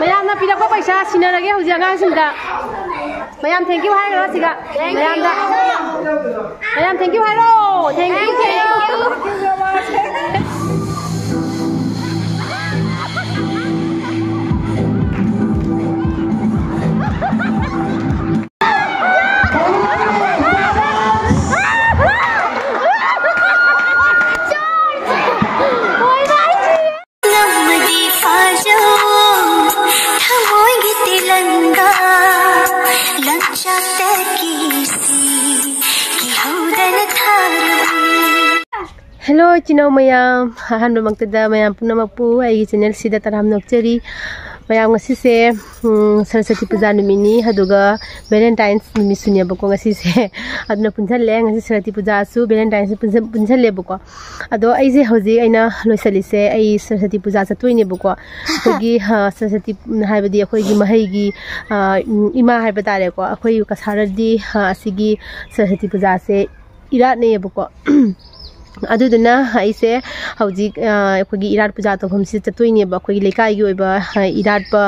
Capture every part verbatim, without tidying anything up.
ꯃꯌꯥꯝꯅ ꯄꯤꯔꯛꯄ ꯄꯩꯁꯥ ꯁꯤꯟꯅꯔꯒꯦ ꯍꯧꯖꯤꯛ ꯑꯉꯥꯡꯁꯤꯡꯗ꯫ ꯃꯌꯥꯝ thank you ꯍꯥꯏꯈ꯭ꯔꯣ ꯁꯤꯒ꯫ ꯃꯌꯥꯝꯗ꯫ ꯃꯌꯥꯝ thank you ꯍꯥꯏꯔꯣ꯫ Thank you, thank you. Hello, ꯏꯆꯤꯟ ꯏꯅꯥꯎ ꯃꯌꯥꯝ, ꯑꯍꯥꯟꯕꯃꯛꯇꯗ ꯃꯌꯥꯝ ꯄꯨꯝꯅꯃꯛꯄꯨ ꯑꯩꯒꯤ channel ꯁꯤꯗ ꯇꯔꯥꯝꯅ ꯑꯣꯛꯆꯔꯤ꯫ ꯃꯌꯥꯝ, ꯉꯁꯤꯁꯦ, ꯎꯝ, ꯁꯔꯁꯋꯇꯤ ꯄꯨꯖꯥ ꯅꯨꯃꯤꯠꯅꯤ, ꯑꯗꯨꯒ Valentine's ꯅꯨꯃꯤꯠꯁꯨꯅꯦꯕꯀꯣ ꯉꯁꯤꯁꯦ꯫ ꯑꯗꯨꯅ ꯄꯨꯟꯁꯜꯂꯦ, ꯉꯁꯤ ꯁꯔꯁꯋꯇꯤ ꯄꯨꯖꯥꯁꯨ Valentine's ꯄꯨꯟꯁꯟ-, ꯄꯨꯟꯁꯜꯂꯦꯕꯀꯣ꯫ ꯑꯗꯣ ꯑꯩꯁꯦ ꯍꯧꯖꯤꯛ ꯑꯩꯅ ꯂꯣꯏꯁꯤꯜꯂꯤꯁꯦ, ꯑꯩ ꯁꯔꯁꯋꯇꯤ ꯄꯨꯖꯥ ꯆꯠꯇꯣꯏꯅꯦꯕꯀꯣ꯫ ꯑꯩꯈꯣꯏꯒꯤ, ꯑ, ꯁꯔꯁꯋꯇꯤ ꯍꯥꯏꯕꯗꯤ ꯑꯩꯈꯣꯏꯒꯤ ꯃꯍꯩꯒꯤ, ꯑ, ꯎꯝ, ꯏꯃꯥ ꯍꯥꯏꯕ ꯇꯥꯔꯦꯀꯣ, ꯑꯩꯈꯣꯏ ꯀꯁꯥꯔꯗꯤ, ꯑ, ꯑꯁꯤꯒꯤ ꯁꯔꯁꯋꯇꯤ ꯄꯨꯖꯥꯁꯦ ꯏꯔꯥꯠꯅꯩꯌꯦꯕꯀꯣ꯫ ꯑꯗꯨꯗꯨꯅ ꯑꯩꯁꯦ ꯍꯧꯖꯤꯛ, ꯑ, ꯑꯩꯈꯣꯏꯒꯤ ꯏꯔꯥꯠ ꯄꯨꯖꯥ ꯇꯧꯐꯝꯁꯤꯗ ꯆꯠꯇꯣꯏꯅꯦꯕ꯫ ꯑꯩꯈꯣꯏꯒꯤ ꯂꯩꯀꯥꯏꯒꯤ ꯑꯣꯏꯕ, ꯑ, ꯏꯔꯥꯠꯄ,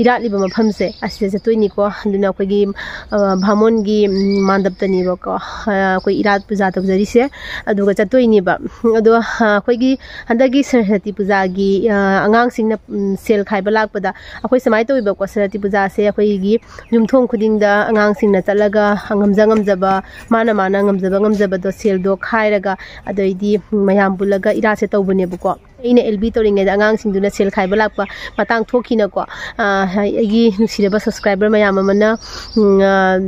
ꯏꯔꯥꯠꯂꯤꯕ ꯃꯐꯝꯁꯦ ꯑꯁꯤꯗ ꯆꯠꯇꯣꯏꯅꯤꯀꯣ꯫ ꯑꯗꯨꯅ ꯑꯩꯈꯣꯏꯒꯤ, ꯑ, ꯚꯥꯃꯣꯟꯒꯤ, ꯎꯝ, ꯃꯥꯟꯗꯞꯇꯅꯦꯕꯀꯣ, ꯑ, ꯑꯩꯈꯣꯏ ꯏꯔꯥꯠ ꯄꯨꯖꯥ ꯇꯧꯖꯔꯤꯁꯦ꯫ ꯑꯗꯨꯒ ꯆꯠꯇꯣꯏꯅꯦꯕ꯫ ꯑꯗꯣ, ꯑ, ꯑꯩꯈꯣꯏꯒꯤ ꯍꯟꯗꯛꯀꯤ ꯁꯔꯁꯋꯇꯤ ꯄꯨꯖꯥꯒꯤ, ꯑ, ꯑꯉꯥꯡꯁꯤꯡꯅ, ꯎꯝ, ꯁꯦꯜ ꯈꯥꯏꯕ ꯂꯥꯛꯄꯗ ꯑꯩꯈꯣꯏ ꯁꯨꯃꯥꯏꯅ ꯇꯧꯋꯦꯕꯀꯣ, ꯁꯔꯁꯋꯇꯤ ꯄꯨꯖꯥꯁꯦ ꯑꯩꯈꯣꯏꯒꯤ ꯌꯨꯝꯊꯣꯡ ꯈꯨꯗꯤꯡꯗ ꯑꯉꯥꯡꯁꯤꯡꯅ ꯆꯠꯂꯒ ꯉꯝꯖ ꯉꯝꯖꯕ, ꯃꯥꯅ ꯃꯥꯅ ꯉꯝꯖꯕ ꯉꯝꯖꯕꯗꯣ ꯁꯦꯜꯗꯣ ꯈꯥꯏꯔꯒ, ꯑꯗꯩꯗꯤ ꯃꯌꯥꯝ ꯄꯨꯜꯂꯒ ꯏꯔꯥꯠꯁꯦ ꯇꯧꯕꯅꯦꯕꯀꯣ꯫ ꯑꯩꯅ ꯑꯦꯜ ꯕꯤ ꯇꯧꯔꯤꯉꯩꯗ ꯑꯉꯥꯡꯁꯤꯡꯗꯨꯅ ꯁꯦꯜ ꯈꯥꯏꯕ ꯂꯥꯛꯄ ꯃꯇꯥꯡ ꯊꯣꯛꯈꯤꯅꯀꯣ, ꯑ, ꯑꯩꯒꯤ ꯅꯨꯡꯁꯤꯔꯕ subscriber ꯃꯌꯥꯝ ꯑꯃꯅ, ꯎꯝ, ꯑ,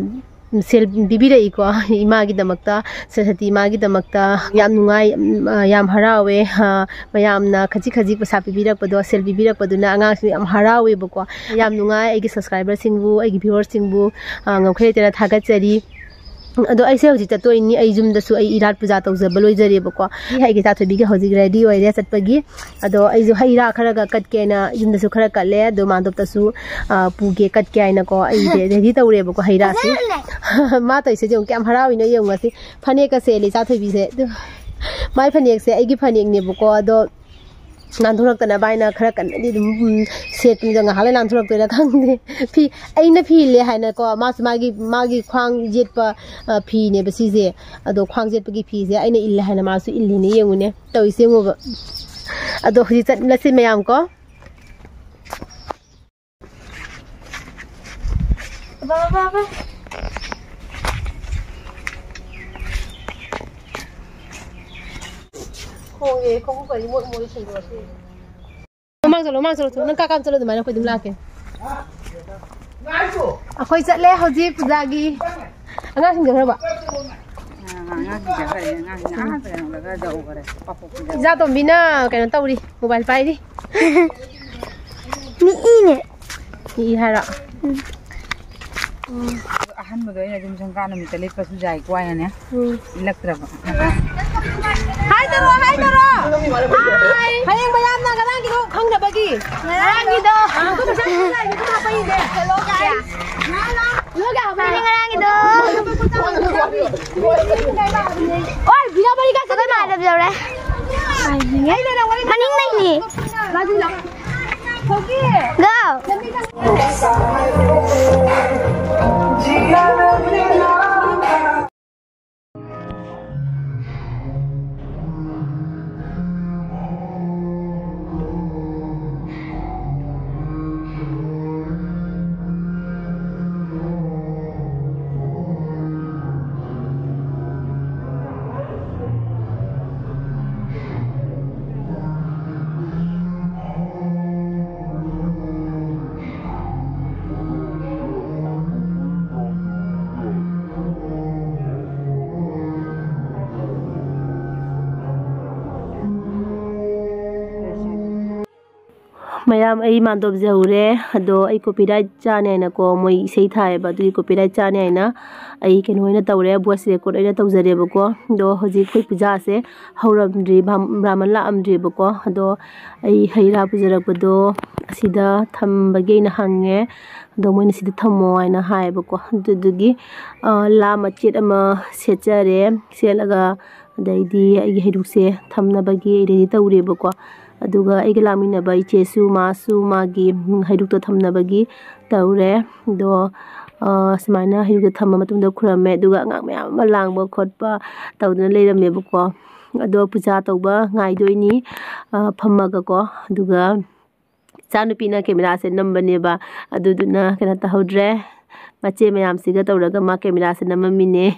ꯁꯦꯜ ꯄꯤꯕꯤꯔꯛꯏꯀꯣ, ꯏꯃꯥꯒꯤꯗꯃꯛꯇ, ꯁꯔꯁꯋꯇꯤ ꯏꯃꯥꯒꯤꯗꯃꯛꯇ꯫ ꯌꯥꯝ ꯅꯨꯡꯉꯥꯏ, ꯎꯝ, ꯑ, ꯌꯥꯝ ꯍꯔꯥꯎꯋꯦ꯫ ꯑ, ꯃꯌꯥꯝꯅ ꯈꯖꯤꯛ ꯈꯖꯤꯛ ꯄꯩꯁꯥ ꯄꯤꯕꯤꯔꯛꯄꯗꯣ, ꯁꯦꯜ ꯄꯤꯕꯤꯔꯛꯄꯗꯨꯅ ꯑꯉꯥꯡꯁꯤꯡ ꯌꯥꯝ ꯍꯔꯥꯎꯋꯦꯕꯀꯣ꯫ ꯌꯥꯝ ꯅꯨꯡꯉꯥꯏ꯫ ꯑꯩꯒꯤ subscriberꯁꯤꯡꯕꯨ, ꯑꯩꯒꯤ viewerꯁꯤꯡꯕꯨ, ꯑ, ꯉꯝꯈꯩ ꯂꯩꯇꯅ ꯊꯥꯒꯠꯆꯔꯤ꯫ ꯑꯗꯣ ꯑꯩꯁꯦ ꯍꯧꯖꯤꯛ ꯆꯠꯇꯣꯏꯅꯤ, ꯑꯩ ꯌꯨꯝꯗꯁꯨ ꯑꯩ ꯏꯔꯥꯠ ꯄꯨꯖꯥ ꯇꯧꯖꯕ ꯂꯣꯏꯖꯔꯦꯕꯀꯣ꯫ ꯑꯩꯒꯤ ꯏꯆꯥꯊꯣꯏꯕꯤꯒ ꯍꯧꯖꯤꯛ ready ꯑꯣꯏꯔꯦ ꯆꯠꯄꯒꯤ꯫ ꯑꯗꯣ ꯑꯩꯁꯨ ꯍꯩ ꯔꯥ ꯈꯔꯒ ꯀꯠꯀꯦꯅ ꯌꯨꯝꯗꯁꯨ ꯈꯔ ꯀꯠꯂꯦ, ꯑꯗꯣ ꯃꯥꯟꯗꯣꯞꯇꯁꯨ, ꯑ, ꯄꯨꯒꯦ ꯀꯠꯀꯦ ꯍꯥꯏꯅꯀꯣ ꯑꯩꯁꯦ ready ꯇꯧꯔꯦꯕꯀꯣ ꯍꯩ ꯔꯥꯁꯤ꯫ ꯃꯥ ꯇꯧꯔꯤꯁꯦ ꯌꯦꯡꯉꯨ, ꯀꯌꯥꯝ ꯍꯔꯥꯎꯏꯅꯣ ꯌꯦꯡꯉꯨ ꯉꯁꯤ꯫ ꯐꯅꯦꯛꯀ ꯁꯦꯠꯂꯦ ꯏꯆꯥꯊꯣꯏꯕꯤꯁꯦ꯫ ꯑꯗꯨ ꯃꯥꯏ ꯐꯅꯦꯛꯁꯦ ꯑꯩꯒꯤ ꯐꯅꯦꯛꯅꯦꯕꯀꯣ, ꯑꯗꯣ ꯅꯥꯟꯊꯣꯔꯛꯇꯅꯕ ꯍꯥꯏꯅ ꯈꯔ ꯀꯟꯅꯗꯤ ꯑꯗꯨꯝ, ꯎꯝ, ꯁꯦꯠꯄꯅꯤꯗꯣ, ꯉꯥꯏꯍꯥꯛ ꯂꯩ ꯅꯥꯟꯊꯣꯔꯛꯇꯣꯏꯔꯥ ꯈꯪꯗꯦ꯫ ꯐꯤ ꯑꯩꯅ ꯐꯤ ꯏꯜꯂꯦ ꯍꯥꯏꯅꯀꯣ, ꯃꯥꯁꯨ ꯃꯥꯒꯤ, ꯃꯥꯒꯤ ꯈ꯭ꯋꯥꯡ ꯌꯦꯠꯄ, ꯑ, ꯐꯤꯅꯦꯕ ꯁꯤꯁꯦ꯫ ꯑꯗꯣ ꯈ꯭ꯋꯥꯡ ꯌꯦꯠꯄꯒꯤ ꯐꯤꯁꯦ ꯑꯩꯅ ꯏꯜꯂꯦ ꯍꯥꯏꯅ ꯃꯥꯁꯨ ꯏꯜꯂꯤꯅꯦ, ꯌꯦꯡꯉꯨꯅꯦ ꯇꯧꯔꯤꯁꯦ, ꯌꯦꯡꯉꯣꯕ꯫ ꯑꯗꯣ ꯍꯧꯖꯤꯛ ꯆꯠꯂꯁꯤ ꯃꯌꯥꯝ ꯀꯣ꯫ ꯕꯥ, ꯕꯥ, ꯕꯥ꯫ ꯈꯣꯡꯉꯦ, ꯈꯣꯡꯎꯞꯀ ꯏꯃꯣꯠ ꯃꯣꯠꯂꯤ ꯁꯦꯡꯗꯣꯛꯑꯁꯤ꯫ ꯃꯃꯥꯡ ꯆꯠꯂꯣ, ꯃꯃꯥꯡ ꯆꯠꯂꯣ, ꯅꯪ ꯀꯥ ꯀꯥꯝ ꯆꯠꯂꯣ, ꯑꯗꯨꯃꯥꯏꯅ ꯑꯩꯈꯣꯏ ꯑꯗꯨꯝ ꯂꯥꯛꯀꯦ꯫ ꯑꯩꯈꯣꯏ ꯆꯠꯂꯦ ꯍꯧꯖꯤꯛ ꯄꯨꯖꯥꯒꯤ꯫ ꯑꯉꯥꯡꯁꯤꯡ ꯆꯠꯈ꯭ꯔꯕ? ꯑꯉꯥꯡꯁꯤꯡ ꯆꯠꯈ꯭ꯔꯦ, ꯑꯉꯥꯡꯁꯤꯡ ꯑꯥ ꯀꯩꯅꯣꯗꯒ ꯌꯧꯈ꯭ꯔꯦ, ꯄꯥꯐꯣꯛꯄꯤꯗ꯫ ꯏꯆꯥꯇꯣꯝꯕꯤꯅ ꯀꯩꯅꯣ ꯇꯧꯔꯤ, ꯃꯣꯕꯥꯏꯜ ꯄꯥꯏꯔꯤ꯫ ꯃꯤ ꯏꯅꯦ꯫ ꯃꯤ ꯏ ꯍꯥꯏꯔꯣ? ꯎꯝ꯫ ꯑꯍꯟꯕꯗꯣ ꯑꯩꯅ ꯑꯗꯨꯝ ꯁꯪꯀꯥ ꯅꯨꯃꯤꯠꯇ ꯂꯤꯠꯄꯁꯨ ꯌꯥꯏꯀꯣ ꯍꯥꯏꯅꯅꯦ꯫ ꯎꯝ꯫ ꯏꯜꯂꯛꯇ꯭ꯔꯕ꯫ ꯍꯥꯏꯗꯔꯣ, ꯍꯥꯏꯗꯔꯣ꯫ ꯍꯌꯦꯡ ꯃꯌꯥꯝꯅ ꯉꯔꯥꯡꯒꯤꯗꯣ ꯈꯪꯅꯕꯒꯤ꯫ ꯉꯔꯥꯡꯒꯤꯗꯣ꯫ ꯑꯥ, ꯑꯗꯨ ꯄꯩꯁꯥ ꯈꯪꯅꯕꯒꯤ ꯑꯗꯨꯝ ꯍꯥꯞꯄꯛꯏꯅꯦ꯫ Hello, guys. ꯉꯔꯥꯡꯒꯤꯗꯣ꯫ ꯑꯣꯏ, ꯕꯤꯅꯥ ꯃꯔꯤ ꯀꯥꯏ ꯆꯠꯈ꯭ꯔꯤꯅꯣ? ꯑꯩꯈꯣꯏ ꯃꯥꯗ ꯌꯧꯔꯦ꯫ ꯃꯅꯤꯡ ꯂꯩꯅꯤ꯫ ꯃꯥꯗꯤ ꯂꯥꯛ-, ꯊꯣꯛꯀꯤ꯫ Go! ꯃꯌꯥꯝ, ꯑꯩ ꯃꯥꯟꯗꯣꯞ ꯌꯧꯔꯦ꯫ ꯑꯗꯣ ꯑꯩ copyright ꯆꯥꯅꯤ ꯍꯥꯏꯅꯀꯣ, ꯃꯣꯏ ꯏꯁꯩ ꯊꯥꯏꯌꯦꯕ, ꯑꯗꯨꯒꯤ copyright ꯆꯥꯅꯤ ꯍꯥꯏꯅ ꯑꯩ ꯀꯩꯅꯣ ꯑꯣꯏꯅ ꯇꯧꯔꯦ, voice record ꯑꯣꯏꯅ ꯇꯧꯖꯔꯦꯕꯀꯣ꯫ ꯑꯗꯣ ꯍꯧꯖꯤꯛ ꯑꯩꯈꯣꯏ ꯄꯨꯖꯥꯁꯦ ꯍꯧꯔꯝꯗ꯭ꯔꯤ, ꯕ꯭ꯔꯥꯝ-, ꯕ꯭ꯔꯥꯃꯟ ꯂꯥꯛꯑꯝꯗ꯭ꯔꯤꯕꯀꯣ꯫ ꯑꯗꯣ ꯑꯩ ꯍꯩ ꯔꯥ ꯄꯨꯖꯔꯛꯄꯗꯣ ꯑꯁꯤꯗ ꯊꯝꯕꯒꯤ ꯑꯩꯅ ꯍꯪꯉꯦ꯫ ꯑꯗꯣ ꯃꯣꯏꯅ ꯁꯤꯗ ꯊꯝꯃꯣ ꯍꯥꯏꯅ ꯍꯥꯏꯌꯦꯕꯀꯣ꯫ ꯑꯗꯨꯗꯨꯒꯤ, ꯑ, ꯂꯥ ꯃꯆꯦꯠ ꯑꯃ ꯁꯦꯠꯆꯔꯦ꯫ ꯁꯦꯠꯂꯒ ꯑꯗꯩꯗꯤ ꯑꯩꯒꯤ ꯍꯩꯔꯨꯛꯁꯦ ꯊꯝꯅꯕꯒꯤ ready ꯇꯧꯔꯦꯕꯀꯣ꯫ ꯑꯗꯨꯒ ꯑꯩꯒ ꯂꯥꯛꯃꯤꯟꯅꯕ ꯏꯆꯦꯁꯨ, ꯃꯥꯁꯨ ꯃꯥꯒꯤ, ꯎꯝ, ꯍꯩꯔꯨꯛꯇꯣ ꯊꯝꯅꯕꯒꯤ ꯇꯧꯔꯦ꯫ ꯑꯗꯣ, ꯑ, ꯁꯨꯃꯥꯏꯅ ꯍꯩꯔꯨꯛꯇꯣ ꯊꯝꯃ ꯃꯇꯨꯡꯗ ꯈꯨꯔꯝꯃꯦ꯫ ꯑꯗꯨꯒ ꯑꯉꯥꯡ ꯃꯌꯥꯝ ꯑꯃ ꯂꯥꯡꯕ ꯈꯣꯠꯄ ꯇꯧꯗꯅ ꯂꯩꯔꯝꯃꯦꯕꯀꯣ꯫ ꯑꯗꯣ ꯄꯨꯖꯥ ꯇꯧꯕ ꯉꯥꯏꯗꯣꯏꯅꯤ, ꯑ, ꯐꯝꯃꯒꯀꯣ꯫ ꯑꯗꯨꯒ ꯏꯆꯥꯅꯨꯄꯤꯅ camera ꯁꯦ ꯅꯝꯕꯅꯦꯕ, ꯑꯗꯨꯗꯨꯅ ꯀꯩꯅꯣ ꯇꯧꯍꯧꯗ꯭ꯔꯦ꯫ ꯃꯆꯦ ꯃꯌꯥꯝꯁꯤꯒ ꯇꯧꯔꯒ ꯃꯥ camera ꯁꯦ ꯅꯝꯃꯝꯃꯤꯅꯦ꯫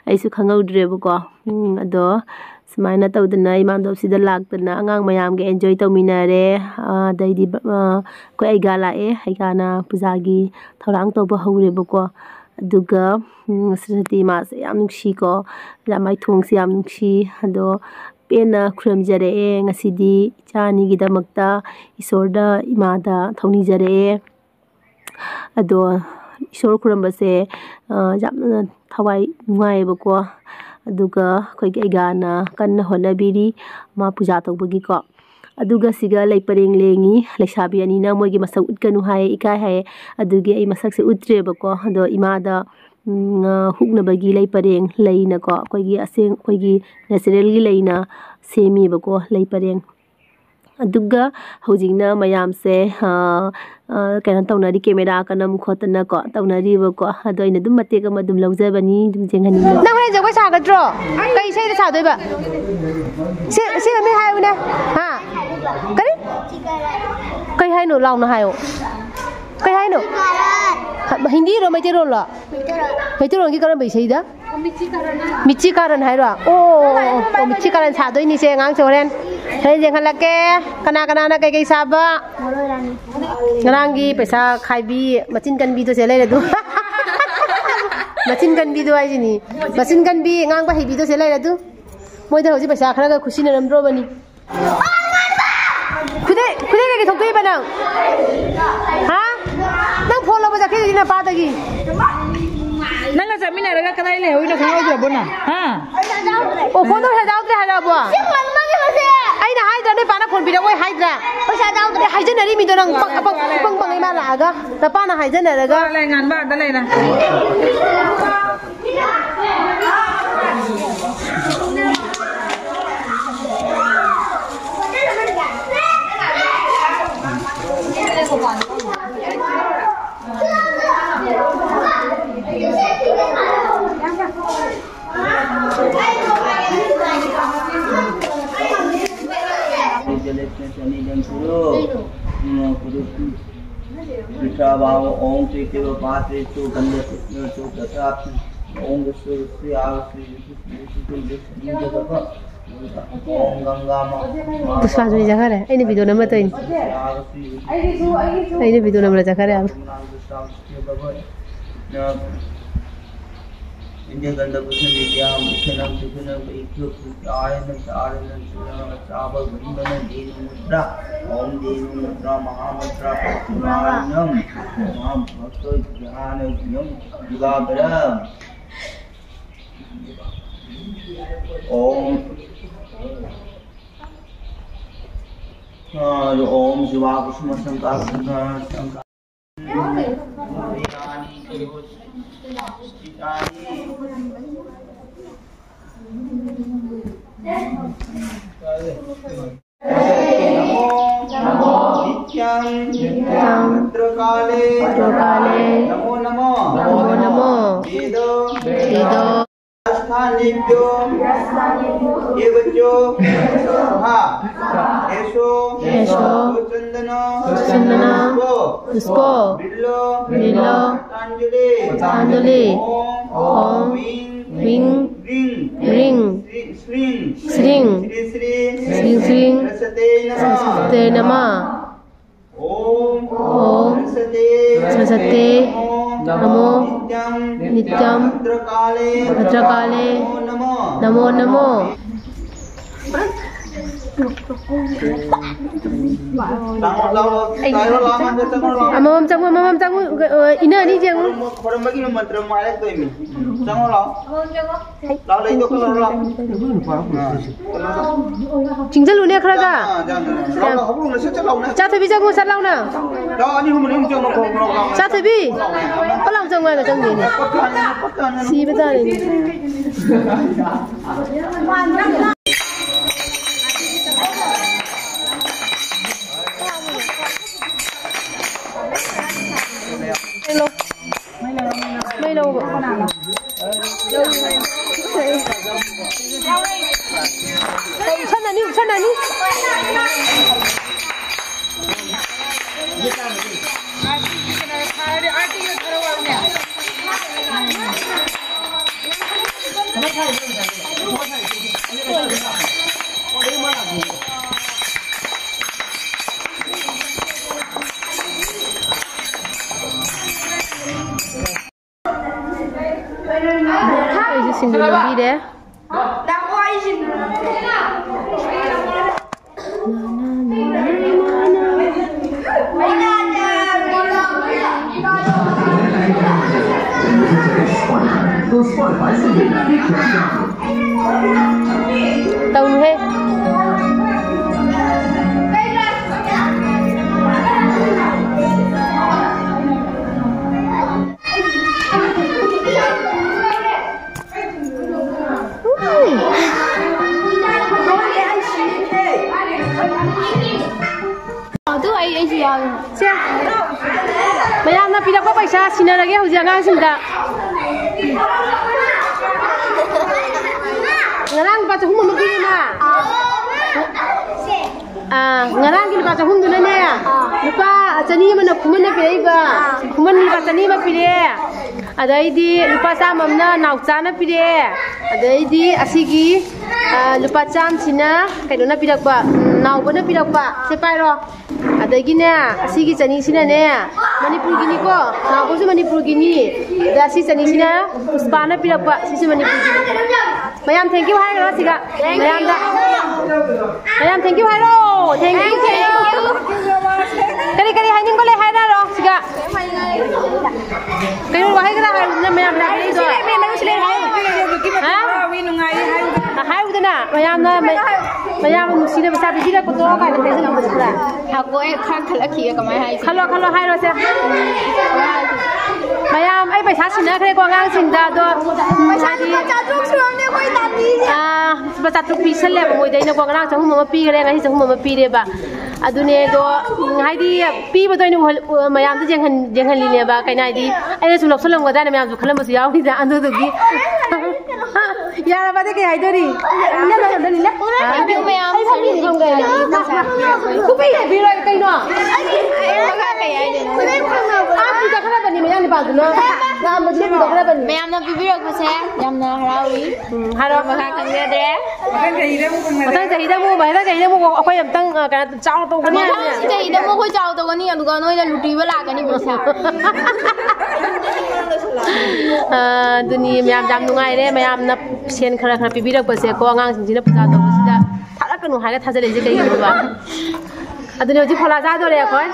ꯑꯩꯁꯨ ꯈꯪꯍꯧꯗ꯭ꯔꯦꯕꯀꯣ꯫ ꯎꯝ, ꯑꯗꯣ ꯁꯨꯃꯥꯏꯅ ꯇꯧꯗꯅ ꯏꯃꯥꯟꯗꯣꯞꯁꯤꯗ ꯂꯥꯛꯇꯅ ꯑꯉꯥꯡ ꯃꯌꯥꯝꯒ enjoy ꯇꯧꯃꯤꯟꯅꯔꯦ꯫ ꯑ, ꯑꯗꯩꯗꯤ, ꯑ, ꯑꯩꯈꯣꯏ ꯑꯩꯒꯥ ꯂꯥꯛꯑꯦ꯫ ꯑꯩꯒꯥꯅ ꯄꯨꯖꯥꯒꯤ ꯊꯧꯔꯥꯡ ꯇꯧꯕ ꯍꯧꯔꯦꯕꯀꯣ꯫ ꯑꯗꯨꯒ, ꯎꯝ, ꯁꯔꯁꯋꯇꯤ ꯏꯃꯥꯁꯦ ꯌꯥꯝ ꯅꯨꯡꯁꯤꯀꯣ꯫ ꯂꯃꯥꯏ ꯊꯣꯡꯁꯦ ꯌꯥꯝ ꯅꯨꯡꯁꯤ꯫ ꯑꯗꯣ ꯄꯦꯟꯅ ꯈꯨꯔꯨꯝꯖꯔꯛꯑꯦ ꯉꯁꯤꯗꯤ꯫ ꯏꯆꯥ ꯑꯅꯤꯒꯤꯗꯃꯛꯇ ꯏꯁꯣꯔꯗ, ꯏꯃꯥꯗ ꯊꯧꯅꯤꯖꯔꯛꯑꯦ꯫ ꯑꯗꯣ ꯏꯁꯣꯔ ꯈꯨꯔꯨꯝꯕꯁꯦ, ꯑ, ꯌꯥꯝꯅ ꯊꯋꯥꯏ ꯅꯨꯡꯉꯥꯏꯌꯦꯕꯀꯣ꯫ ꯑꯗꯨꯒ ꯑꯩꯈꯣꯏꯒꯤ ꯑꯩꯒꯥꯅ ꯀꯟꯅ ꯍꯣꯠꯅꯕꯤꯔꯤ ꯃꯥ ꯄꯨꯖꯥ ꯇꯧꯕꯒꯤꯀꯣ꯫ ꯑꯗꯨꯒ ꯁꯤꯒ ꯂꯩ ꯄꯔꯦꯡ ꯂꯦꯡꯉꯤ꯫ ꯂꯩꯁꯥꯕꯤ ꯑꯅꯤꯅ ꯃꯣꯏꯒꯤ ꯃꯁꯛ ꯎꯠꯀꯅꯨ ꯍꯥꯏꯌꯦ, ꯏꯀꯥꯏ ꯍꯥꯏꯌꯦ꯫ ꯑꯗꯨꯒꯤ ꯑꯩ ꯃꯁꯛꯁꯦ ꯎꯠꯇ꯭ꯔꯦꯕꯀꯣ꯫ ꯑꯗꯣ ꯏꯃꯥꯗ, ꯎꯝ, ꯑ, ꯍꯨꯛꯅꯕꯒꯤ ꯂꯩ ꯄꯔꯦꯡ ꯂꯩꯅꯀꯣ, ꯑꯩꯈꯣꯏꯒꯤ ꯑꯁꯦꯡ-, ꯑꯩꯈꯣꯏꯒꯤ natural ꯒꯤ ꯂꯩꯅ ꯁꯦꯝꯃꯤꯕꯀꯣ, ꯂꯩ ꯄꯔꯦꯡ꯫ ꯑꯗꯨꯒ ꯍꯧꯖꯤꯛꯅ ꯃꯌꯥꯝꯁꯦ, ꯑ, ꯑ, ꯀꯩꯅꯣ ꯇꯧꯅꯔꯤ, camera ꯀ ꯅꯝ ꯈꯣꯠꯇꯅꯀꯣ ꯇꯧꯅꯔꯤꯕꯀꯣ꯫ ꯑꯗꯣ ꯑꯩꯅ ꯑꯗꯨꯝ ꯃꯇꯦꯛ ꯑꯃ ꯑꯗꯨꯝ ꯂꯧꯖꯕꯅꯤ, ꯑꯗꯨꯝ ꯌꯦꯡꯍꯟꯅꯤꯡꯕ꯫ ꯅꯪ ꯍꯣꯔꯦꯟ ꯖꯒꯣꯏ ꯁꯥꯒꯗ꯭ꯔꯣ? ꯀꯩ ꯏꯁꯩꯗ ꯁꯥꯗꯣꯏꯕ? ꯁꯤ, ꯁꯤ ꯃꯃꯤꯡ ꯍꯥꯏꯌꯨꯅꯦ꯫ ꯍꯥ? ꯀꯔꯤ? ꯀꯩ ꯍꯥꯏꯅꯣ? ꯂꯥꯎꯅ ꯍꯥꯏꯌꯣ꯫ ꯀꯩ ꯍꯥꯏꯅꯣ? ꯍꯤꯟꯗꯤꯔꯣ, ꯃꯩꯇꯩꯔꯣꯜꯂꯣ? ꯃꯩꯇꯩꯔꯣꯜꯒꯤ ꯀꯔꯝꯕ ꯏꯁꯩꯗ? ꯃꯤꯠꯁꯤ ꯀꯥꯔꯟ ꯍꯥꯏꯔꯣ? ꯑꯣ, ꯑꯣ, ꯑꯣ, ꯑꯣ, ꯃꯤꯠꯁꯤ ꯀꯥꯔꯟ ꯁꯥꯗꯣꯏꯅꯤꯁꯦ ꯑꯉꯥꯡꯁꯦ ꯍꯣꯔꯦꯟ꯫ ꯍꯣꯔꯦꯟ ꯌꯦꯡꯍꯜꯂꯛꯀꯦ꯫ ꯀꯅꯥ ꯀꯅꯥꯅ ꯀꯩꯀꯩ ꯁꯥꯕ? ꯉꯔꯥꯡꯒꯤ ꯄꯩꯁꯥ ꯈꯥꯏꯕꯤ, ꯃꯆꯤꯟ ꯀꯟꯕꯤꯗꯣ ꯁꯦ ꯂꯩꯔꯦ ꯑꯗꯨ꯫ ꯃꯆꯤꯟ ꯀꯟꯕꯤꯗꯣ ꯍꯥꯏꯁꯤꯅꯤ꯫ ꯃꯆꯤꯟ ꯀꯟꯕꯤ, ꯉꯥꯡꯕ ꯍꯩꯕꯤꯗꯣ ꯁꯦ ꯂꯩꯔꯦ ꯑꯗꯨ꯫ ꯃꯣꯏꯗ ꯍꯧꯖꯤꯛ ꯄꯩꯁꯥ ꯈꯔꯒ ꯈꯨꯠꯁꯤꯟꯅꯔꯝꯗ꯭ꯔꯣꯕꯅꯤ꯫ ꯈꯨꯗꯩ, ꯈꯨꯗꯩ ꯀꯩꯀꯩ ꯊꯣꯛꯇꯣꯛꯏꯕ ꯅꯪ? ꯍꯥ? ꯅꯪ ꯐꯣꯟ ꯂꯧꯕ ꯆꯠꯈꯤꯗꯨꯗꯤ ꯅꯄꯥꯗꯒꯤ꯫ ꯅꯪꯒ ꯆꯠꯃꯤꯟꯅꯔꯒ ꯀꯗꯥꯏ ꯂꯩꯍꯧꯔꯤꯅꯣ ꯈꯪꯍꯧꯗ꯭ꯔꯕꯣ ꯅꯪ? ꯍꯥ? ꯑꯣ, ꯐꯣꯟꯗꯣ ꯄꯩꯁꯥ ꯌꯥꯎꯗ꯭ꯔꯦ ꯍꯥꯏꯔꯛꯑꯕꯣ? ꯑꯩꯅ ꯍꯥꯏꯗ꯭ꯔꯥ, ꯅꯣꯏ ꯄꯥꯅ ꯐꯣꯟ ꯄꯤꯔꯛꯑꯣꯏ ꯍꯥꯏꯗ꯭ꯔꯥ? ꯄꯩꯁꯥ ꯌꯥꯎꯗ꯭ꯔꯦ꯫ ꯍꯥꯏꯖꯟꯅꯔꯤ ꯃꯤꯗꯣ ꯅꯪ ꯄꯪ-, ꯄꯪ-, ꯄꯪ ꯄꯪꯉꯩ ꯃꯥ ꯂꯥꯛꯑꯒ꯫ ꯅꯄꯥꯅ ꯍꯥꯏꯖꯟꯅꯔꯒ꯫ ꯂꯩ, ꯉꯥꯟꯕ ꯑꯥꯗ ꯂꯩꯔꯦ꯫ पृथ्वा भाव ओम चैत्य पात्रे चो गंध पुष्प चो तथा ओम विश्व विश्व आगसी विश्व विश्व विश्व विश्व ओम गंगा मा- मा- ꯄꯨꯁꯄꯥꯁꯨ ꯆꯠꯈꯔꯦ꯫ ꯑꯩꯅ ꯚꯤꯗꯤꯑꯣ ꯅꯝꯕ ꯇꯧꯔꯤꯅꯤ꯫ ꯑꯩꯅ ꯚꯤꯗꯤꯑꯣ ꯅꯝꯕꯗ ꯆꯠꯈꯔꯦ ꯍꯥꯏꯕ꯫ इंद्रगंध कुसुम विद्या मुख्यनम सुखनम इक्षु आयन चारण चावल गंधन धेनु मुद्रा ओम धेनु मुद्रा महामुद्रा पश्चिमायनम महाभक्त ज्ञान यम युगाग्रम ओम हाँ, जो ओम शिवा कुसुम शंकर शंकर नित्यं भद्रकाले नमो नमः। नमो नमः। वेद वेद स्थानेभ्यो एवचो हा एषो एषो चंदन चंदन पुष्पो पुष्पो बिल्लो बिल्लो तांजलि तांजलि ओम ओम वीं वीं वीं वीं श्री श्री श्री श्री श्री श्री श्री रसते नमः। रसते नमः। ओम ओम सरस्वती सरस्वती नमो नमो नित्यं नित्यं भद्रकाले भद्रकाले नमो नमो। नमो नमो। ꯆꯪꯉꯣ, ꯂꯥꯎ, ꯂꯥꯎ, ꯂꯥꯎ, ꯂꯥꯎ, ꯂꯥꯎ, ꯆꯪꯉꯣ, ꯂꯥꯎ꯫ ꯑꯃꯃꯝ ꯆꯪꯉꯣ, ꯑꯃꯃꯝ ꯆꯪꯉꯣ꯫ ꯏꯅ ꯑꯅꯤ ꯆꯪꯉꯣ꯫ ꯈꯣꯏꯔꯝꯕꯒꯤ ꯃꯟꯇ꯭ꯔ ꯑꯃꯨꯛ ꯍꯥꯏꯔꯛꯇꯣꯏꯅꯤ꯫ ꯆꯪꯉꯣ, ꯂꯥꯎ꯫ ꯂꯥꯎ, ꯂꯩꯗꯣ ꯈꯔ ꯂꯥꯎ꯫ ꯆꯤꯡꯁꯤꯜꯂꯨꯅꯦ ꯈꯔꯒ꯫ ꯆꯥꯊꯣꯏꯕꯤ ꯆꯪꯉꯨ ꯁꯠ ꯂꯥꯎꯅ꯫ ꯆꯥꯊꯣꯏꯕꯤ ꯄꯠ ꯂꯥꯎ ꯆꯪꯉꯨ ꯍꯥꯏꯒ ꯆꯪꯗꯦꯅꯦ꯫ ꯁꯤꯕ ꯇꯥꯔꯦꯅꯦ꯫ ꯃꯩ ꯂꯧꯕ꯫ ꯎꯞꯁꯟꯅꯅꯤ, ꯎꯞꯁꯟꯅꯅꯤ꯫ ꯑꯩꯁꯨ ꯁꯤꯡꯖꯨ ꯂꯧꯕꯤꯔꯦ꯫ ꯇꯧꯅꯨꯍꯦ꯫ ꯑꯗꯨ ꯑꯩ, ꯑꯩꯁꯨ ꯌꯥꯎꯏ꯫ ꯁꯦ, ꯃꯌꯥꯝꯅ ꯄꯤꯔꯛꯄ ꯄꯩꯁꯥ ꯁꯤꯟꯅꯔꯒꯦ ꯍꯧꯖꯤꯛ ꯑꯉꯥꯡꯁꯤꯡꯗ꯫ ꯉꯔꯥꯡ ꯂꯨꯄꯥ ꯆꯍꯨꯝ ꯑꯃ ꯄꯤꯔꯦꯅ꯫ ꯑꯥ, ꯉꯔꯥꯡꯒꯤ ꯂꯨꯄꯥ ꯆꯍꯨꯝꯗꯨꯅꯅꯦ, ꯂꯨꯄꯥ ꯆꯅꯤ ꯑꯃꯅ ꯈꯨꯃꯟꯅ ꯄꯤꯔꯛꯏꯕ, ꯈꯨꯃꯟ ꯂꯨꯄꯥ ꯆꯅꯤ ꯑꯃ ꯄꯤꯔꯛꯑꯦ, ꯑꯗꯩꯗꯤ ꯂꯨꯄꯥ ꯆꯥꯝꯃ ꯑꯃꯅ ꯅꯥꯎꯆꯥꯅ ꯄꯤꯔꯛꯑꯦ, ꯑꯗꯩꯗꯤ ꯑꯁꯤꯒꯤ, ꯑꯥ, ꯂꯨꯄꯥ ꯆꯥꯝꯃꯁꯤꯅ ꯀꯩꯅꯣꯅ ꯄꯤꯔꯛꯄ, ꯎꯝ, ꯅꯥꯎꯕꯅ ꯄꯤꯔꯛꯄ꯫ ꯁꯦ ꯄꯥꯏꯔꯣ꯫ ꯑꯗꯒꯤꯅꯦ, ꯑꯁꯤꯒꯤ ꯆꯅꯤꯁꯤꯅꯅꯦ, ꯃꯅꯤꯄꯨꯔꯒꯤꯅꯤꯀꯣ, ꯅꯥꯎꯕꯁꯨ ꯃꯅꯤꯄꯨꯔꯒꯤꯅꯤ꯫ ꯑꯗ ꯑꯁꯤ ꯆꯅꯤꯁꯤꯅ ꯄꯨꯁꯄꯥꯅ ꯄꯤꯔꯛꯄ, ꯁꯤꯁꯨ ꯃꯅꯤꯄꯨꯔꯒꯤꯅꯤ꯫ ꯃꯌꯥꯝ thank you ꯍꯥꯏꯈ꯭ꯔꯣ ꯁꯤꯒ꯫ ꯃꯌꯥꯝꯗ꯫ ꯃꯌꯥꯝ thank you ꯍꯥꯏꯔꯣ꯫ Thank you, thank you꯫ ꯀꯔꯤ ꯀꯔꯤ ꯍꯥꯏꯅꯤꯡꯕ ꯂꯩ ꯍꯥꯏꯅꯔꯣ ꯁꯤꯒ꯫ ꯀꯩꯅꯣ ꯋꯥꯍꯩ ꯈꯔ ꯍꯥꯏꯔꯨꯗꯅ ꯃꯌꯥꯝ ꯂꯥꯛꯅꯔꯤꯗꯣ꯫ ꯍꯥ? ꯍꯥꯏꯔꯨꯗꯅ ꯃꯌꯥꯝꯅ ꯃ-, ꯃꯌꯥꯝ ꯅꯨꯡꯁꯤꯅ ꯄꯩꯁꯥ ꯄꯤꯕꯤꯔꯛꯄꯗꯣ ꯀꯥꯏꯅ ꯍꯥꯏꯖꯜꯂꯝꯕꯗꯣ ꯈꯔ꯫ ꯉꯥꯏꯈꯣ, ꯑꯩ ꯈꯔ ꯈꯜꯂꯛꯈꯤꯒꯦ ꯀꯃꯥꯏ ꯍꯥꯏꯁꯦ꯫ ꯈꯜꯂꯣ, ꯈꯜꯂꯣ, ꯍꯥꯏꯔꯣꯁꯦ꯫ ꯃꯌꯥꯝ, ꯑꯩ ꯄꯩꯁꯥ ꯁꯤꯟꯅꯈ꯭ꯔꯦꯀꯣ ꯑꯉꯥꯡꯁꯤꯡꯗ, ꯑꯗꯣ ꯄꯩꯁꯥ ꯍꯥꯏꯗꯤ, ꯂꯨꯄꯥ ꯆꯥꯇ꯭ꯔꯨꯛ ꯁꯨꯔꯝꯅꯦ ꯑꯩꯈꯣꯏ ꯇꯥꯟꯕꯤꯁꯦ꯫ ꯑꯥ, ꯂꯨꯄꯥ ꯆꯥꯇ꯭ꯔꯨꯛ ꯄꯤꯁꯜꯂꯦꯕ ꯃꯣꯏꯗ ꯑꯩꯅꯀꯣ, ꯉꯔꯥꯡ ꯆꯍꯨꯝ ꯑꯃ ꯄꯤꯈ꯭ꯔꯦ, ꯉꯁꯤ ꯆꯍꯨꯝ ꯑꯃ ꯄꯤꯔꯦꯕ꯫ ꯑꯗꯨꯅꯦ ꯑꯗꯣ, ꯎꯝ, ꯍꯥꯏꯗꯤ ꯄꯤꯕꯗꯣ ꯑꯩꯅ ꯎꯍꯜ-, ꯎ-, ꯃꯌꯥꯝꯗ ꯌꯦꯡꯍꯟ-, ꯌꯦꯡꯍꯜꯂꯤꯅꯦꯕ꯫ ꯀꯩꯅꯣ ꯍꯥꯏꯗꯤ, ꯑꯩꯅꯁꯨ ꯂꯧꯁꯜꯂꯝꯒꯗ꯭ꯔꯥꯅ ꯃꯌꯥꯝꯁꯨ ꯈꯜꯂꯝꯕꯁꯨ ꯌꯥꯎꯅꯤꯗ, ꯑꯗꯨꯗꯨꯒꯤ꯫ ꯌꯥꯔꯕꯗꯤ ꯀꯩ ꯍꯥꯏꯗꯣꯔꯤ? ꯏꯅꯝꯃ ꯍꯟꯗꯛ ꯏꯅꯝꯃ꯫ ꯑꯗꯨ ꯃꯌꯥꯝ ꯑꯩ ꯐꯝꯃꯤꯅꯦ꯫ ꯁꯔꯨꯛ ꯌꯥꯔꯤ ꯄꯩꯁꯥ ꯄꯤꯔꯛꯑꯣ꯫ ꯈꯨꯄꯩ ꯍꯥꯏꯕꯤꯔꯣꯏ ꯀꯩꯅꯣ? ꯑꯩ ꯃꯈꯥ ꯀꯩ ꯍꯥꯏꯗꯣꯏꯅꯣ? ꯑꯥ, ꯄꯨ ꯆꯠꯈ꯭ꯔꯕꯅꯤ ꯃꯌꯥ ꯅꯨꯄꯥꯗꯨꯅ꯫ ꯃꯌꯥꯝꯅ ꯄꯤꯕꯤꯔꯛꯄꯁꯦ ꯌꯥꯝꯅ ꯍꯔꯥꯎꯏ꯫ ꯎꯝ, ꯍꯔꯥꯎ꯫ ꯃꯈꯥ ꯈꯪꯖꯗ꯭ꯔꯦ꯫ ꯃꯊꯪ ꯆꯍꯤꯗ ꯑꯃꯨꯛ ꯐꯪꯒꯗ꯭ꯔꯦ꯫ ꯃꯊꯪ ꯆꯍꯤꯗ ꯑꯃꯨꯛ, ꯃꯊꯪ ꯆꯍꯤꯗ ꯑꯃꯨꯛ ꯑꯩꯈꯣꯏ ꯑꯝꯇꯪ, ꯑ, ꯀꯩꯅꯣ ꯆꯥꯎꯅ ꯇꯧꯒꯅꯤ ꯍꯥꯏꯕꯅꯦ꯫ ꯃꯊꯪ ꯆꯍꯤꯗ ꯑꯃꯨꯛ ꯑꯩꯈꯣꯏ ꯆꯥꯎ ꯇꯧꯒꯅꯤ, ꯑꯗꯨꯒ ꯅꯣꯏꯅ ꯂꯨꯇꯤꯕ ꯂꯥꯛꯀꯅꯤ ꯄꯩꯁꯥ꯫ ꯑ, ꯑꯗꯨꯅꯤ, ꯃꯌꯥꯝ ꯌꯥꯝ ꯅꯨꯡꯉꯥꯏꯔꯦ, ꯃꯌꯥꯝꯅ ꯁꯦꯟ ꯈꯔ ꯈꯔ ꯄꯤꯕꯤꯔꯛꯄꯁꯦꯀꯣ, ꯑꯉꯥꯡꯁꯤꯡꯁꯤꯅ ꯄꯨꯖꯥ ꯇꯧꯕꯁꯤꯗ ꯊꯥꯔꯛꯀꯅꯨ ꯍꯥꯏꯔꯒ ꯊꯥꯖꯜꯂꯛꯏꯁꯦ ꯀꯩꯒꯤꯅꯣꯕ? ꯑꯗꯨꯅꯦ ꯍꯧꯖꯤꯛ ꯐꯣꯂꯥ ꯆꯥꯗꯣꯔꯦ ꯑꯩꯈꯣꯏ꯫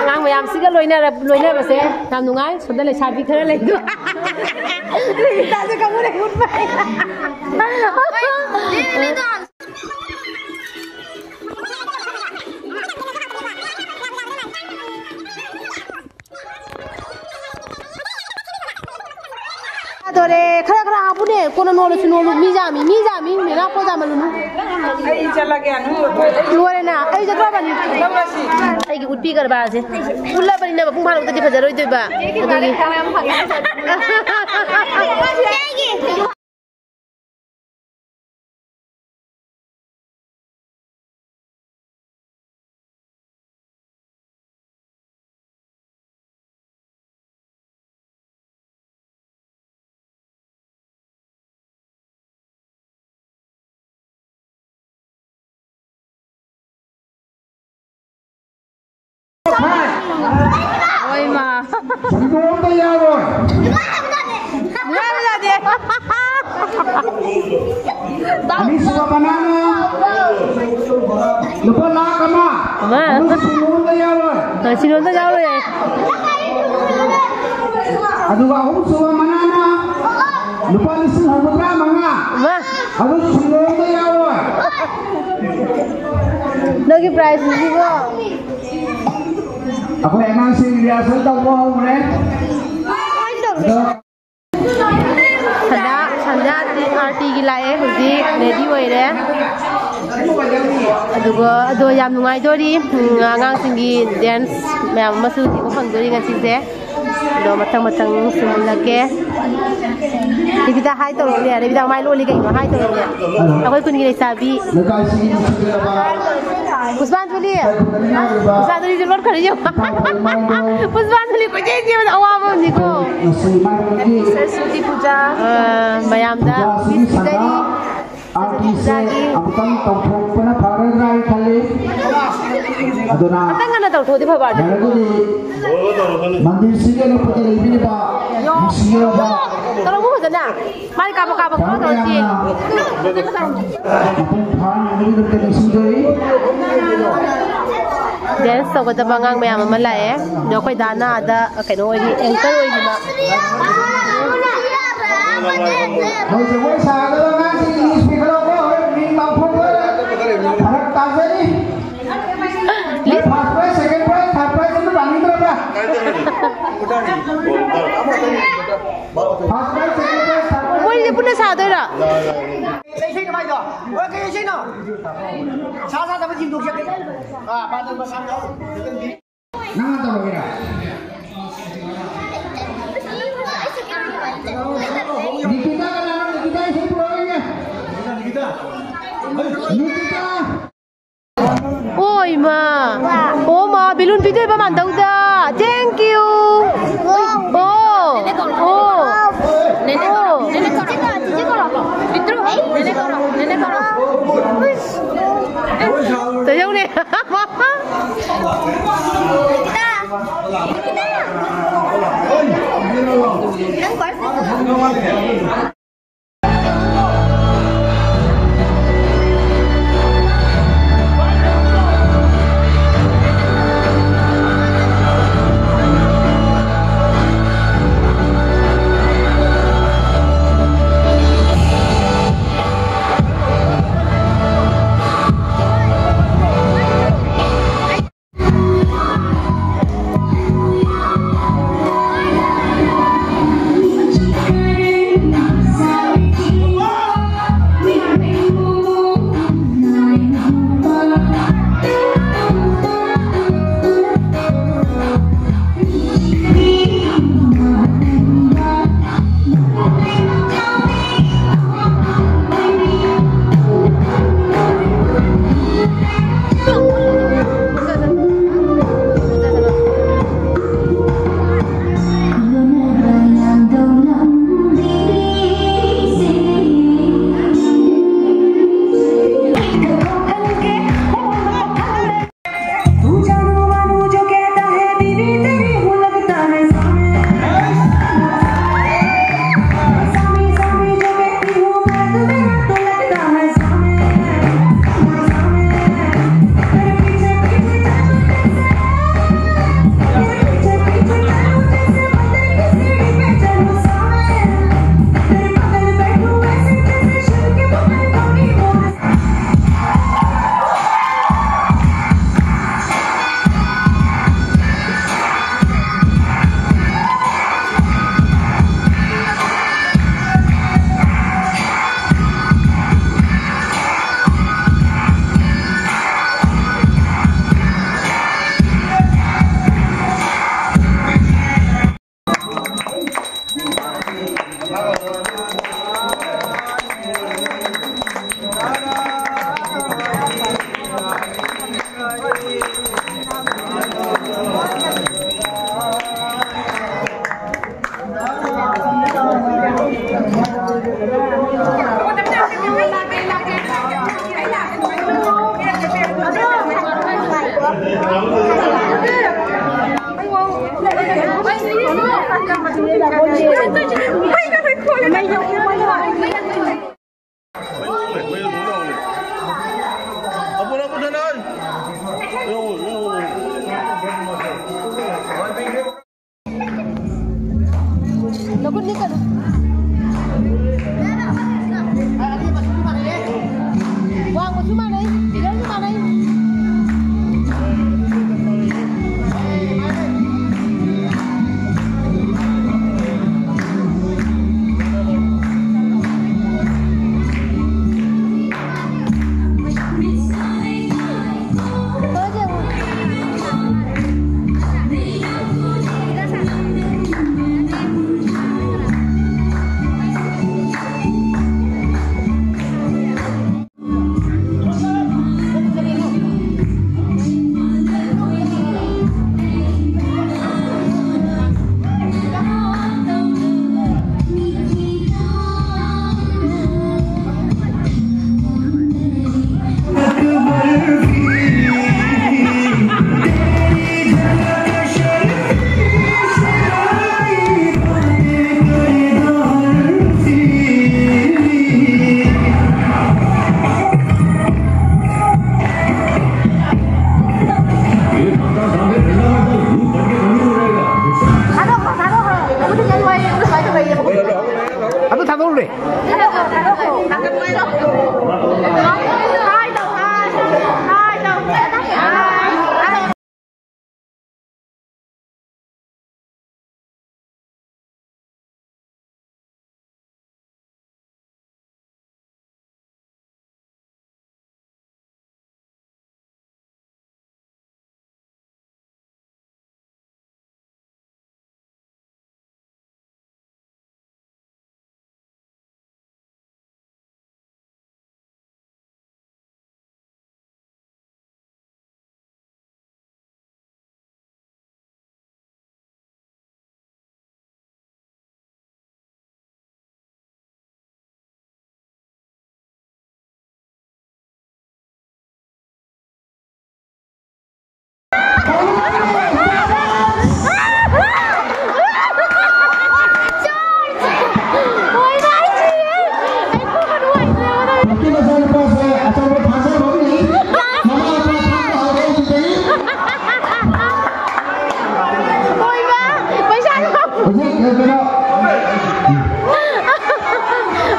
ꯑꯉꯥꯡ ꯃꯌꯥꯝꯁꯤꯒ ꯂꯣꯏꯅꯔ-, ꯂꯣꯏꯅꯕꯁꯦ ꯌꯥꯝ ꯅꯨꯡꯉꯥꯏ꯫ ꯁꯣꯝꯗ ꯂꯩꯁꯥꯕꯤ ꯈꯔ ꯂꯩꯗꯣ꯫ ꯂꯤꯂꯤꯇꯥꯁꯦ ꯀꯥꯡꯕꯨ ꯂꯩ ꯎꯠꯄ꯫ ꯌꯥꯗꯣꯔꯦ꯫ ꯈꯔ ꯈꯔ ꯍꯥꯞꯄꯨꯅꯦ꯫ ꯀꯣꯟꯅ ꯅꯣꯜꯂꯁꯨ ꯅꯣꯜꯂꯨ꯫ ꯃꯤ ꯌꯥꯝꯃꯤ, ꯃꯤ ꯌꯥꯝꯃꯤ꯫ ꯃꯦꯔꯥ ꯄꯣ ꯌꯥꯝꯃꯜꯂꯨꯅꯨ꯫ ꯑꯩ ꯆꯠꯂꯒꯦ, ꯑꯅꯨ꯫ ꯂꯣꯏꯔꯦꯅ꯫ ꯑꯩ ꯆꯠꯇ꯭ꯔꯕꯅꯤ꯫ ꯂꯧꯔꯁꯤ꯫ ꯑꯩꯒꯤ ꯎꯠꯄꯤ ꯀꯔꯕꯥꯔꯁꯦ꯫ ꯎꯠꯂꯕꯅꯤꯅ ꯃꯄꯨꯡ ꯐꯥꯔꯛꯇꯗꯤ ꯐꯖꯔꯣꯏꯗꯣꯏꯕ꯫ ꯑꯗꯨꯒꯤ꯫ ꯍꯣꯏ, ꯃꯥ꯫ ꯁꯪꯒꯣꯝꯗ ꯌꯥꯔꯣꯏ꯫ ꯌꯥꯔꯣꯏ, ꯌꯥꯗꯦ꯫ ꯑꯅꯤꯁꯨꯕ ꯃꯅꯥꯅ ꯂꯨꯄꯥ ꯂꯥꯈ ꯑꯃ꯫ ꯑꯃ꯫ ꯑꯗꯨ ꯁꯪꯒꯣꯝꯗ ꯌꯥꯔꯣꯏ꯫ ꯑ, ꯁꯤꯔꯣꯝꯗ ꯌꯥꯎꯔꯣꯏ꯫ ꯑꯗꯨꯒ ꯑꯍꯨꯝꯁꯨꯕ ꯃꯅꯥꯅ ꯂꯨꯄꯥ ꯂꯤꯁꯤꯡ ꯍꯨꯝꯐꯨꯇꯔꯥ ꯃꯉꯥ꯫ ꯑꯃ꯫ ꯑꯗꯨ ꯁꯪꯒꯣꯝꯗ ꯌꯥꯔꯣꯏ꯫ ꯅꯪꯒꯤ prize ꯁꯤꯕꯣ? ꯑꯩꯈꯣꯏ ꯑꯉꯥꯡꯁꯤꯡ rehearsal ꯇꯧꯕ ꯍꯧꯈ꯭ꯔꯦ꯫ ꯑꯗꯣ ꯁꯟꯗ꯭ꯌꯥ, ꯁꯟꯗ꯭ꯌꯥ ꯑꯥꯔꯇꯤꯒꯤ ꯂꯥꯛꯑꯦ, ꯍꯧꯖꯤꯛ ready ꯑꯣꯏꯔꯦ꯫ ꯑꯗꯨꯒ ꯑꯗꯣ ꯌꯥꯝ ꯅꯨꯡꯉꯥꯏꯗꯣꯔꯤ꯫ ꯎꯝ, ꯑꯉꯥꯡꯁꯤꯡꯒꯤ ꯗꯦꯟꯁ ꯃꯌꯥꯝ ꯑꯃꯁꯨ ꯌꯦꯡꯕ ꯐꯪꯗꯣꯔꯤ ꯉꯁꯤꯁꯦ꯫ ꯑꯗꯣ ꯃꯊꯪ ꯃꯊꯪ ꯁꯨꯝ ꯎꯠꯂꯛꯀꯦ꯫ ꯔꯦꯕꯤꯗꯥ, ꯍꯥꯏ ꯇꯧꯔꯛꯑꯣꯅꯦ꯫ ꯔꯦꯕꯤꯗꯥ, ꯃꯥꯏ ꯂꯣꯜꯂꯤ ꯀꯩꯅꯣ? ꯍꯥꯏ ꯇꯧꯔꯛꯑꯣꯅꯦ꯫ ꯑꯩꯈꯣꯏ ꯈꯨꯟꯒꯤ ꯂꯩꯁꯥꯕꯤ꯫ ꯄꯨꯁꯄꯥꯟꯖꯂꯤ꯫ ꯄꯨꯁꯄꯥꯟꯖꯂꯤꯁꯦ ꯂꯣꯟ ꯈꯔ ꯌꯦꯡꯉꯣ꯫ ꯄꯨꯁꯄꯥꯟꯖꯂꯤ ꯀꯣꯏꯆꯦꯟ ꯆꯦꯟꯕꯗ ꯑꯋꯥꯕ ꯑꯃꯅꯤꯀꯣ꯫ ꯁꯔꯁ꯭ꯋꯇꯤ ꯄꯨꯖꯥ꯫ ꯑ, ꯃꯌꯥꯝꯗ wish ꯄꯤꯖꯔꯤ꯫ ꯑꯥꯔꯇꯤꯁꯦ ꯑꯃꯨꯛꯇꯪ ꯇꯧꯊꯣꯛꯄꯅ ꯐꯒꯗ꯭ꯔꯥ ꯍꯥꯏꯅ ꯈꯜꯂꯤ꯫ ꯑꯗꯨꯅ ꯈꯤꯇꯪ ꯉꯟꯅ ꯇꯧꯊꯣꯛꯑꯗꯤ ꯐꯕ ꯑꯥꯔꯇꯤꯁ꯫ ꯌꯥꯔꯒꯗꯤ ꯃꯟꯗꯤꯔꯁꯤꯒꯤ ꯑꯅꯛꯄꯗ ꯂꯩꯕꯤꯔꯤꯕ ꯅꯨꯡꯁꯤꯔꯕ ꯇꯧꯔꯛꯎ ꯐꯖꯅ꯫ ꯃꯥꯏ ꯀꯥꯞꯄ ꯀꯥꯞꯄ ꯐꯣꯟ ꯇꯧꯔꯛꯑꯣ ꯆꯦ꯫ ꯃꯄꯨꯡ ꯐꯥꯍꯟꯅꯕꯒꯤꯗꯃꯛꯇ ꯅꯤꯡꯁꯤꯡꯖꯔꯤ꯫ ꯗꯦꯟꯁ ꯇꯧꯒꯗꯕ ꯑꯉꯥꯡ ꯃꯌꯥꯝ ꯑꯃ ꯂꯥꯛꯑꯦ꯫ ꯑꯗꯣ ꯑꯩꯈꯣꯏ ꯗꯥꯅ ꯑꯥꯗ ꯀꯩꯅꯣ ꯑꯣꯏꯔꯤ, ꯑꯦꯡꯀꯔ ꯑꯣꯏꯔꯤꯕ꯫ ꯍꯧꯖꯤꯛ ꯃꯣꯏ ꯁꯥꯒꯗꯕ ꯑꯉꯥꯡꯁꯤꯡ ꯏꯪꯂꯤꯁ ꯄꯤꯈꯠꯂꯛꯑꯣꯀꯣ, ꯍꯣꯔꯦꯟ ꯃꯤꯡ ꯄꯥꯡꯊꯣꯛꯄ ꯐꯔꯛ ꯇꯥꯖꯅꯤ꯫ ꯃꯣꯏ first prize, second prize, third prize ꯑꯝꯇ ꯇꯥꯅꯤꯡꯗ꯭ꯔꯕ꯭ꯔꯥ? First prize, second prize, third prize꯫ ꯃꯣꯏꯁꯦ ꯄꯨꯟꯅ ꯁꯥꯗꯣꯏꯔꯣ? ꯀꯩ ꯏꯁꯩꯅꯣ ꯃꯥꯏꯗꯣ? ꯍꯣꯏ, ꯀꯩ ꯏꯁꯩꯅꯣ? ꯁꯥ ꯁꯥꯗꯕ ꯌꯦꯡꯊꯣꯛꯁꯦ꯫ ꯑꯥ, ꯄꯥꯗꯜ ꯃꯁꯥ ꯌꯥꯎ꯫ ꯅꯪꯅ ꯇꯧꯔꯒꯦꯔꯥ? ꯅꯤꯀꯤꯇꯥ ꯀꯅꯥꯅꯣ? ꯅꯤꯀꯤꯇꯥ ꯏꯁꯩ ꯄꯨꯔꯛꯑꯣꯅꯦ꯫ ꯅꯤꯀꯤꯇꯥ꯫ ꯑꯣ ꯏꯃꯥ꯫ ꯑꯣ ꯃꯥ, ꯕꯦꯂꯨꯟ ꯄꯤꯗꯣꯏꯕ ꯃꯥꯟꯗꯧꯗ꯫ Thank you꯫ ꯑꯣ꯫ ꯑꯣ꯫ ꯑꯣ꯫ ꯇꯣꯏꯍꯧꯅꯦ꯫ ꯅꯈꯨꯠ ꯅꯤꯛꯀꯅꯨ꯫ ꯋꯥꯡꯕꯁꯨ ꯃꯥꯟꯅꯩ, figureꯁꯨ ꯃꯥꯟꯅꯩ꯫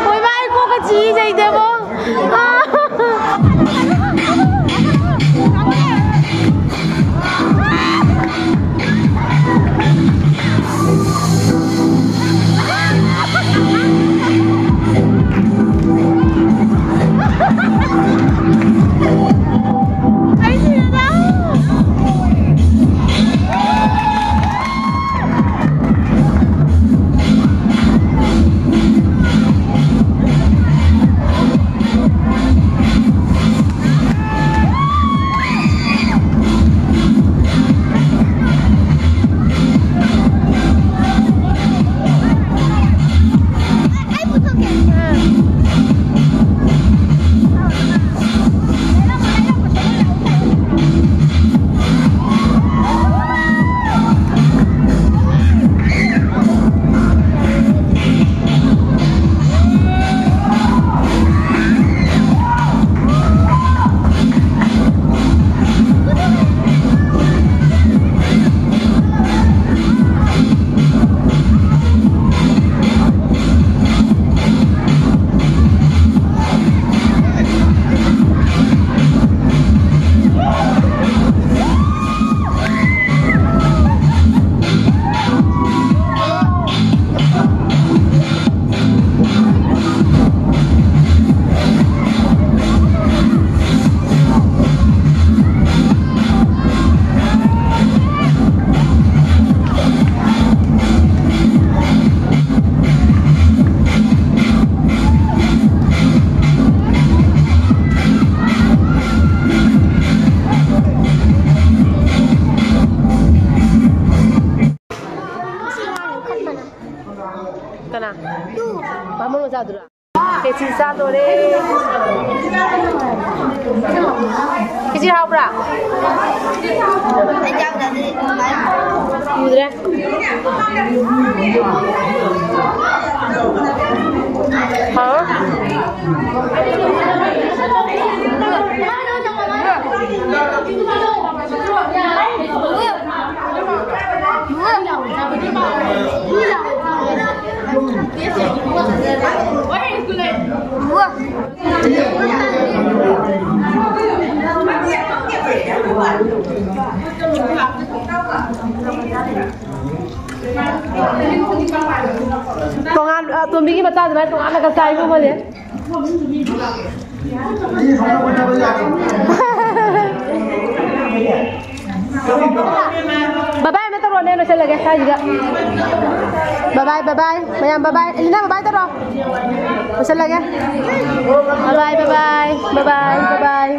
ꯍꯣꯏ ꯃꯥ ꯑꯩ ꯀꯣꯛꯀ ꯆꯤꯛꯏ ꯆꯩꯗꯦꯕꯣ꯫ ꯀꯅꯥ? ꯕꯥꯃꯣꯟ ꯃꯆꯥꯗꯨꯔꯥ? ꯈꯦꯆꯤ ꯆꯥꯗꯣꯔꯦ꯫ ꯈꯦꯆꯤ ꯍꯥꯎꯕ꯭ꯔꯥ? ꯎꯗ꯭ꯔꯦ꯫ ꯍꯥꯎ꯫ ꯇꯣꯉꯥꯟ ꯑ, ꯇꯣꯝꯕꯤꯒꯤ ꯃꯆꯥ ꯑꯗꯨꯃꯥꯏꯅ ꯇꯣꯉꯥꯟꯅꯒ ꯆꯥꯏꯕ ꯃꯣꯏꯗꯤ꯫ ꯕꯕꯥꯏ ꯑꯃ ꯇꯧꯔꯣꯅꯦ, ꯂꯣꯏꯁꯤꯜꯂꯒꯦ ꯁ꯭ꯋꯥꯏꯁꯤꯒ꯫ ꯕꯕꯥꯏ, ꯕꯕꯥꯏ, ꯃꯌꯥꯝ ꯕꯕꯥꯏ꯫ ꯑꯦꯂꯤꯅꯥ, ꯕꯕꯥꯏ ꯇꯧꯔꯣ꯫ ꯂꯣꯏꯁꯤꯜꯂꯒꯦ꯫ ꯕꯕꯥꯏ, ꯕꯕꯥꯏ, ꯕꯕꯥꯏ, ꯕꯕꯥꯏ꯫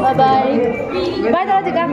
ꯕꯕꯥꯏ꯫ ꯕꯕꯥꯏ ꯇꯧꯔꯣ, ꯆꯤꯀꯟ꯫